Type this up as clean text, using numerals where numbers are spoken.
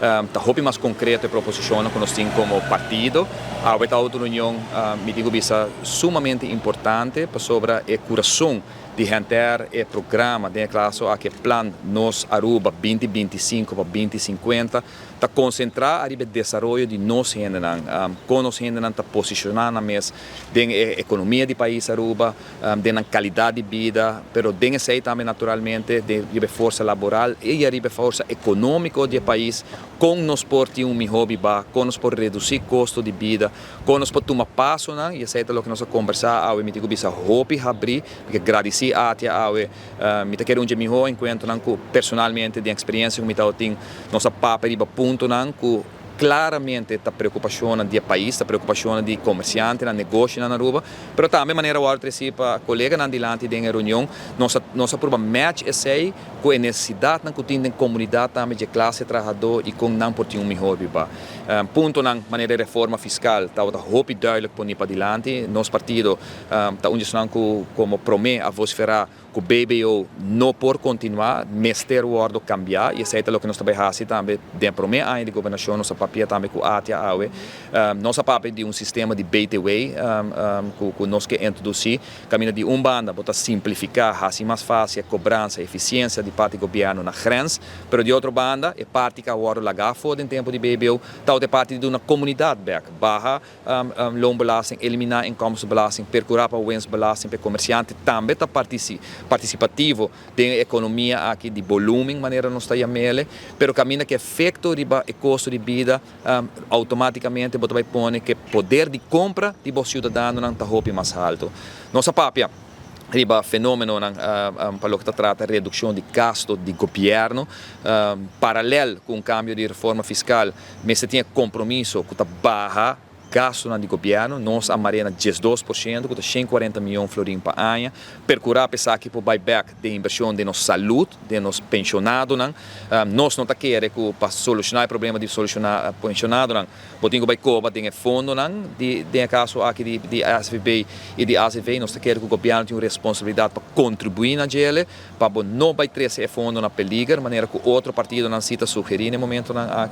Ta hopi mas concreto e proposicion cu nos tin como partido. Awe ta un reunion, mi tin cu bisa, sumamente importante pasobra e curason di henter e programa, den caso aki Plan Nos Aruba 2025 pa 2050, ta concentra riba desaroyo di nos hendenan, con nos hendenan ta posiciona nan mes den economia di pais Aruba, den calidad di bida, pero den esey tambe naturalmente di forsa laboral y riba forsa economico di pais, con nos por tin un miho biba, con nos por reduci costo di bida, con nos por tuma pasonan, y esey ta loke nos a combersa awe. Mi tin cu bisa, hopi habri, pa gradici ATIA awe, mi ta kere un miho encuentro cu personalmente di experiencia cu mi tin, nos a papia riba puntonan cu claramente ta preocupacion di pais, ta preocupacion di comerciantenan, negoshi na Aruba, pero tambe manera a trece pa coleganan dilanti den reunion, nos a purba match esey cu e necesidad cu tin den comunidad tambe di clase trahador y con nan por tin un miho biba. Puntonan manera reforma fiscal, ta hopi duidelijk poni pa dilanti, nos partido ta un cu como prome a vocifera cu BBO no por continua, mester wordo cambia, y esey ta loke nos ta bay haci tambe den prome aña di gobernacion. Nos a papia tambe cu ATIA awe. Nos a papia di un sistema di BTW cu nos kier introduci, caminda di un banda bo ta simplifica, haci mas facil e cobransa, eficiencia di parti gobierno na grens, pero di otro banda, e parti cu a wordo laga afo den tempo di BBO, ta e parti di un comunidad back, baha loonbelasting, elimina inkomstenbelasting, percura pa winstbelasting, pa comerciante tambe ta participativo den economia aki di volumen, manera nos ta yam'e, pero caminda cu efecto riba e costo di bida, automaticamente bo ta bay pone cu poder di compra di e ciudadanonan ta hopi mas halto. Nos a papia riba fenomenonan pa loke ta trata reduccion di gasto di gobierno, paralelo cu e cambio di reforma fiscal, mester tin compromiso cu ta baha gasto di gobierno. Nos a mar'e na 12%, cu ta 140 miyon florin pa aña, percura pa esaki por bay back den inversion den nos salud, den nos pensionadonan. Nos no ta kere cu pa soluciona e problema di soluciona pensionadonan, bo tin cu bay coba den fondonan, den caso aki di SVB y di AZV. Nos ta kere cu gobierno tin un responsabilidad pa contribui na dje, pa no bay trece e fondo na peliger, manera cu otro partidonan ta sugeri na e momentonan aki.